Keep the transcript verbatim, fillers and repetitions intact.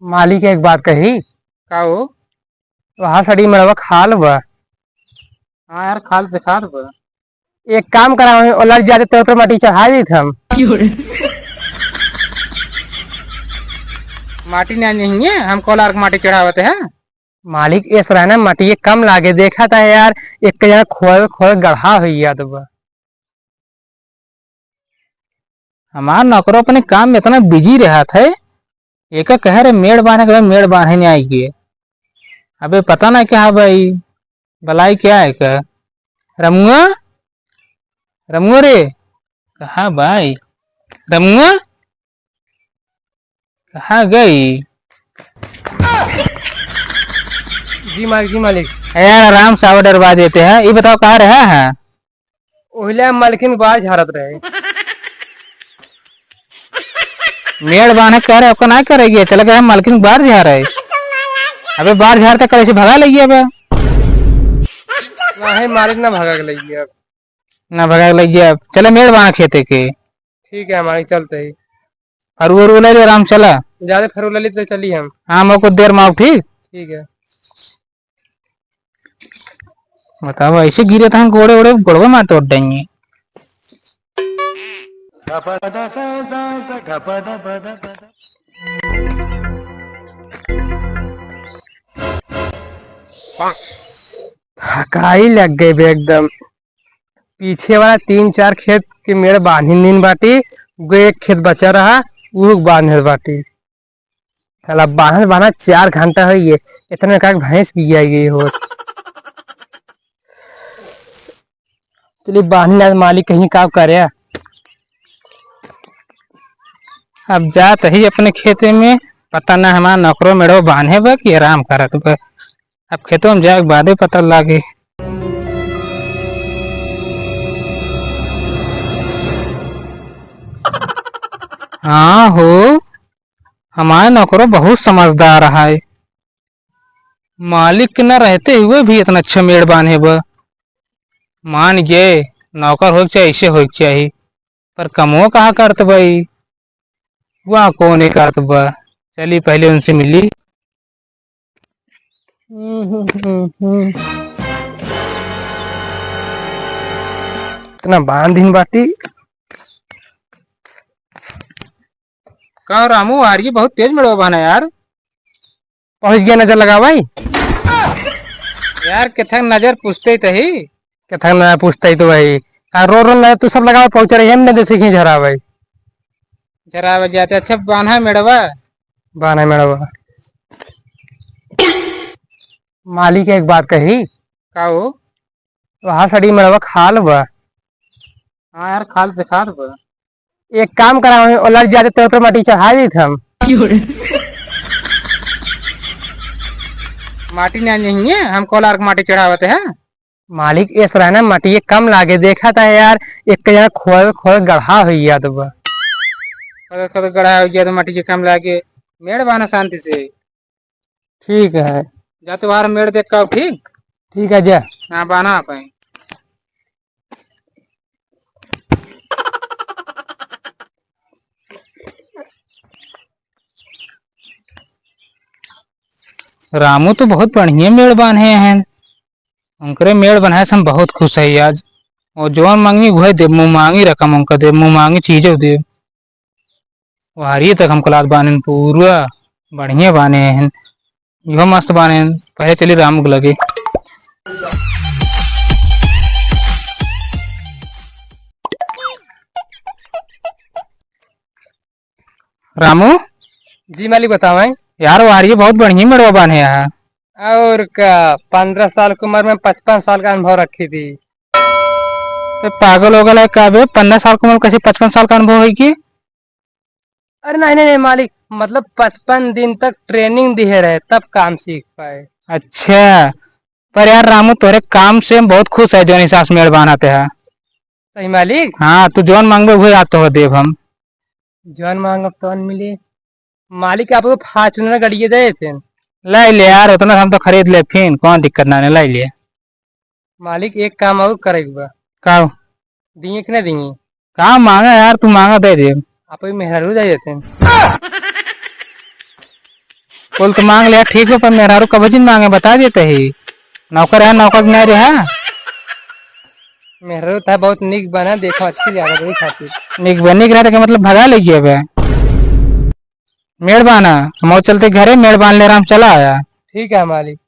मालिक, एक बात कही। का हो? वहाँ सड़ी मड़वा खाल बा। हाँ यार, खाल से खाल बा। एक काम करा, वहीं ओलर जाते तोर पर माटी चढ़ा देत हम। क्यों रे? माटी ना नहीं है, हम कोलार के माटी चढ़ावत है। मालिक, एस रहा ना, माटी ये कम लागे, देखा था यार, एक जना खोल खोल गढ़ा हुई याद बा। हमार नौकरो अपने काम में इतना बिजी रहत है, एका कहे रे मेड़ बांधे के, मेड़ बांधे नहीं आई के। अबे पता ना क्या है भाई, बलाई क्या है का? रमुआ, रमुआ रे, कहाँ भाई? रमुआ, कहाँ गई? जी मालिक, जी मालिक। ए यार, आराम से आवा, डरवा देते हैं। ये बताओ, कहाँ रहा है? ओहिले हम मलकिन बार झारत रहे। मेड़ बांधे कह रहे, ओका ना करेगी, चले गए हम मलकिन बार झारे। अबे बार झारते करे से भगा लेगी अबे। नहीं मालिक, ना भगा के लेगी अब। ना भगा के लेगी अब। चले मेड़ बांधे खेते के। ठीक है, हमारी चलते ही। फरुआ उरुआ ले ले, आराम चला। ज्यादा फरुआ ले ले तो चली हम। हाँ, मैं कुछ देर में आऊँ, ठीक? ठीक है। बताओ, ऐसे गिरे तो हम गोड़े ओड़े, गोड़वा मार तोड़ देंगे। हकाई लग गई बे एकदम। पीछे वाला तीन चार खेत के मेड़ बांधिन नीन बाटी, उगे एक खेत बचा रहा, ऊ बांधे बाटी। साला बांधे बांधा चार घंटा हो गए, इतने का भैंस भी आई गई होत। चलिए बांधे ना, मालिक कहीं का करे। अब जात ही अपने खेते में, पता ना हमार नौकरो मेड़ो बांधे बा कि आराम करत बा। अब खेतों में जाए के बादे पता लागे। हाँ हो, हमारे नौकरो बहुत समझदार है। मालिक के न रहते हुए भी इतना अच्छा मेड़ बांधे बा। मान गए, नौकर होए के चाहे, ऐसे होए के चाही। पर कमो कहाँ करत बा ई? वहाँ कौन एक करत बा? चली पहले उनसे मिली। इतना बांधिन बाटी। का रामू, आरगी बहुत तेज मेड़वा बान्हा यार। पहुँच गया, नजर लगा भाई। यार, केथक नजर पूछते ही तही। केथक नजर पूछते ही तो भाई। आ, रो रो नजर तू सब लगावा, पहुँच रही है, हमने जैसे कि झरा भाई। झरा भाई जाते, अच्छा, बान्हा मेड़वा। बान्हा मेड़वा। मालिक एक बात कही। का हो? वहाँ सड़ी मेड़वा खाल बा। हाँ यार, खाल से खाल बा। एक काम करा, वहीं ओलर जाते तोर पर माटी चढ़ा देत हम। क्यों रे? माटी ना नहीं है, हम कोलार के माटी चढ़ावत है। मालिक, एस रहा ना, माटी ये कम लागे, देखा था यार, एक जना खोल खोल गढ़ा हुई याद बा। खोल खोल गढ़ा हुई याद, माटी ये कम लागे, मेड़ बान्हा शांति से। ठीक है। जा तोहार मेड़ देख का, ठीक? ठीक है, जा। हाँ, बान्हा आप हैं। रामू तो बहुत बढ़िया मेड़ बान्हे हैं। उनकरे मेड़ बनाए से हम बहुत खुश है आज। और जौन मांगी वह दे, मुँह मांगी रकम उनका दे, मुँह मांगी चीजों दे। वहारिये तक हम कलात बानेन पूरा बढ़िया बाने हैं। इहो मस्त बानेन। पहले चली रामू के लगे। रामू। जी मालिक, बतावें। यार, वहारिये बहुत बढ़िया मेड़वा बान्हे है। और का, पन्द्रह साल की उम्र में पचपन साल का अनुभव रखी थी। तो पागल हो गया है का बे? पन्द्रह साल की उम्र में कैसे पचपन साल का अनुभव है कि? अरे नहीं, नहीं, नहीं मालिक, मतलब पचपन दिन तक training दिए रहे, तब काम सीख पाए। अच्छा, पर यार रामू, तोरे काम से हम बहुत खुश है, जौन हिसाब से मेड़ बान्हत है। सही मालिक? हाँ, तू जौन मांगबे, वही आज तोहे देब हम। जौन मांगब, तौन मिली। मालिक, आप वो Fortuner गड़िए दे देते। लाई ले यार, उतना हम तो खरीद ले, फिर कौन दिक्कत ना, लाई ले। मालिक, एक काम और करे के बा। का? दिए कि ना दिए? का मांगा यार, तू मांगा दे दे। आप ही मेहरारू दे देते हैं। कुल तो मांग लिया, ठीक बा, पर मेहरारू कबहिं जिन मांगे, बता देते ही। नौकर है, नौकर नहीं रहा। मेहरारू तो बहुत निक बना, देखो अच्छी लागत वही खातिर। निक बा, निक रहा तो मतलब भगा ले गया बे। मेड़ बाना, हम चलते घरे, मेड़ बान ले राम चला आया। ठीक है मालिक।